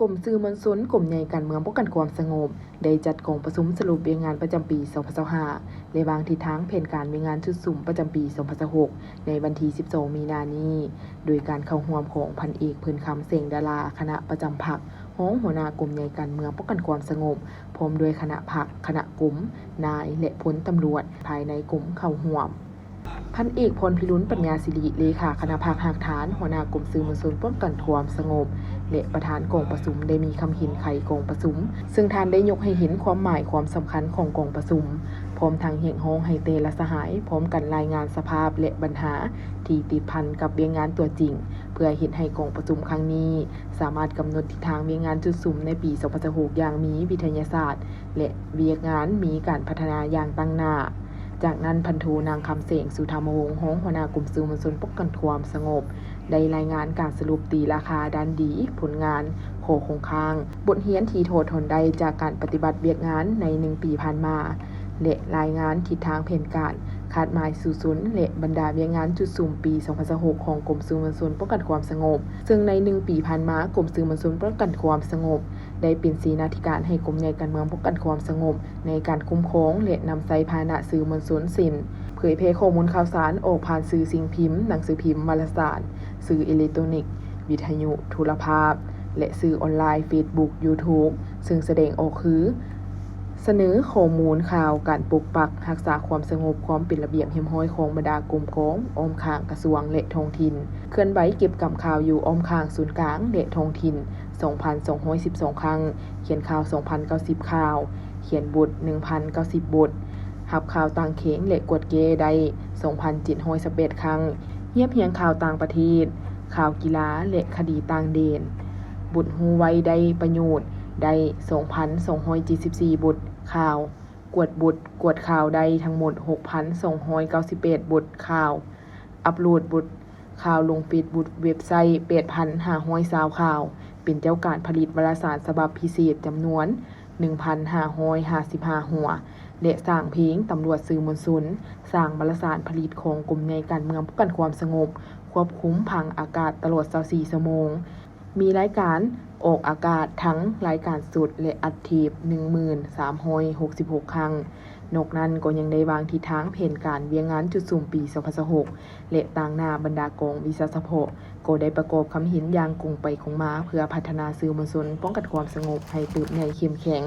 ກົມສື່ມວນຊົນ ກົມໃຫຍ່ການເມືອງປ້ອງກັນຄວາມສະຫງົບ ໄດ້ຈັດກອງປະຊຸມສະຫຼຸບວຽກງານປະຈຳປີສອງພັນຊາວຫ້າ ແລະ ວາງທິດທາງແຜນການວຽກງານຊຸດສຸມປະຈຳປີສອງພັນຊາວຫົກ ໃນວັນທີສິບສອງ ມີນານີ້ ໂດຍການເຂົ້າຮ່ວມຂອງພັນເອກ ເພິ່ນຄຳ ແສງດາລາ ຄະນະປະຈຳພັກ, ຮອງຫົວໜ້າກົມໃຫຍ່ການເມືອງປ້ອງກັນຄວາມສະຫງົບ, ພ້ອມດ້ວຍຄະນະພັກ, ຄະນະກົມ, ນາຍ ແລະ ພົນຕຳຫຼວດພາຍໃນກົມເຂົ້າຮ່ວມ. ພັນເອກ ພອນພິລຸນ ປັນຍາສິລິ ເລຂາຄະນະພັກຮາກຖານ, ຫົວໜ້າກົມສື່ມວນຊົນປ້ອງກັນຄວາມສະຫງົບ ແລະ ປະທານກອງປະຊຸມ ໄດ້ມີຄຳເຫັນໄຂກອງປະຊຸມ, ເຊິ່ງທ່ານໄດ້ຍົກໃຫ້ເຫັນຄວາມໝາຍຄວາມສຳຄັນຂອງກອງປະຊຸມ, ພ້ອມທັງຮຽກຮ້ອງໃຫ້ແຕ່ລະສະຫາຍພ້ອມກັນລາຍງານສະພາບ ແລະ ບັນຫາທີ່ຕິດພັນກັບວຽກງານຕົວຈິງ, ເພື່ອເຮັດໃຫ້ກອງປະຊຸມຄັ້ງນີ້ສາມາດກຳນົດທິດທາງວຽກງານຈຸດສຸມໃນປີສອງພັນຊາວຫົກຢ່າງມີວິທະຍາສາດ ແລະ ວຽກງານມີການພັດທະນາຢ່າງຕັ້ງໜ້າ. ຈາກນັ້ນ ພັນໂທ ນາງ ຄຳແສງ ສຸທຳມະວົງ ຮອງຫົວໜ້າກົມສື່ມວນຊົນປ້ອງກັນຄວາມສະຫງົບ ໄດ້ລາຍງານການສະຫຼຸບຕີລາຄາດ້ານດີ, ຜົນງານ, ຂໍ້ຄົງຄ້າງ, ບົດຮຽນທີ່ຖອດຖອນໄດ້ຈາກການປະຕິບັດວຽກງານໃນໜຶ່ງປີຜ່ານມາ ແລະ ລາຍງານທິດທາງແຜນການ, ຄາດໝາຍສູ້ຊົນ ແລະ ບັນດາວຽກງານຈຸດສຸມປີສອງພັນຊາວຫົກຂອງກົມສື່ມວນຊົນປ້ອງກັນຄວາມສະຫງົບ. ເຊິ່ງໃນໜຶ່ງປີຜ່ານມາ, ກົມສື່ມວນຊົນປ້ອງກັນຄວາມສະຫງົບ ໄດ້ເປັນເສນາທິການໃຫ້ກົມໃຫຍ່ການເມືອງປ້ອງກັນຄວາມສະຫງົບ ໃນການຄຸ້ມຄອງ ແລະ ນຳໃຊ້ພາຫະນະສື່ມວນຊົນ ເຊັ່ນ ເຜີຍແຜ່ຂໍ້ມູນຂ່າວສານອອກຜ່ານສື່ສິ່ງພິມ, ໜັງສືພິມ, ວາລະສານ, ສື່ເອເລັກໂຕນິກ, ວິທະຍຸ, ໂທລະພາບ ແລະ ສື່ອອນລາຍ, ເຟສບຸກ, ຢູທູບ, ເຊິ່ງສະແດງອອກຄື ສະເໜີຂໍ້ມູນຂ່າວການປົກປັກຮັກສາຄວາມສະຫງົບ, ຄວາມເປັນລະບຽບຮຽບຮ້ອຍຂອງບັນດາກົມກອງ, ອ້ອມຂ້າງກະຊວງ ແລະ ທ້ອງຖິ່ນ, ເຄື່ອນໄຫວເກັບກຳຂ່າວຢູ່ອ້ອມຂ້າງສູນກາງ ແລະ ທ້ອງຖິ່ນ ສອງພັນສອງຮ້ອຍສິບສອງຄັ້ງ, ຂຽນຂ່າວ ສອງພັນເກົ້າສິບຂ່າວ, ຂຽນບົດ ໜຶ່ງພັນເກົ້າສິບບົດ, ຮັບຂ່າວຕ່າງແຂວງ ແລະ ກວດແກ້ໄດ້ ສອງພັນເຈັດຮ້ອຍຊາວແປດຄັ້ງ, ຮຽບຮຽງຂ່າວຕ່າງປະເທດ, ຂ່າວກິລາ ແລະ ຄະດີຕ່າງແດນ, ບົດຮູ້ໄວໄດ້ປະໂຫຍດໄດ້ ສອງພັນສອງຮ້ອຍເຈັດສິບສີ່ບົດຂ່າວ, ກວດບົດກວດຂ່າວໄດ້ທັງໝົດ ຫົກພັນສອງຮ້ອຍເກົ້າສິບແປດບົດຂ່າວ, ອັບໂຫຼດບົດ ຂ່າວລົງເຟສບຸກ, ເວັບໄຊ ແປດພັນຫ້າຮ້ອຍຊາວຂ່າວ, ເປັນເຈົ້າການຜະລິດວາລະສານສະບັບພິເສດຈຳນວນໜຶ່ງພັນຫ້າຮ້ອຍຫ້າສິບຫ້າຫົວ ແລະ ສ້າງເພງຕຳຫຼວດສື່ມວນຊົນ, ສ້າງວາລະສານຜະລິດຂອງກົມໃຫຍ່ການເມືອງປ້ອງກັນຄວາມສະຫງົບ, ຄວບຄຸມຜັງອາກາດຕະຫຼອດຊາວສີ່ຊົ່ວໂມງ, ມີລາຍການອອກອາກາດທັງລາຍການສົດ ແລະ ອັດເທບ ໜຶ່ງໝື່ນສາມຮ້ອຍຫົກສິບຫົກຄັ້ງ. ນອກນັ້ນກໍຍັງໄດ້ວາງທິດທາງແຜນການວຽກງານຈຸດສຸມປີສອງພັນຊາວຫົກ ແລະ ຕາງໜ້າບັນດາກອງວິຊາສະເພາະ ກໍໄດ້ປະກອບຄຳເຫັນຢ່າງກົງໄປກົງມາ ເພື່ອພັດທະນາສື່ມວນຊົນປ້ອງກັນຄວາມສະຫງົບໃຫ້ເຕີບໃຫຍ່ເຂັ້ມແຂງ.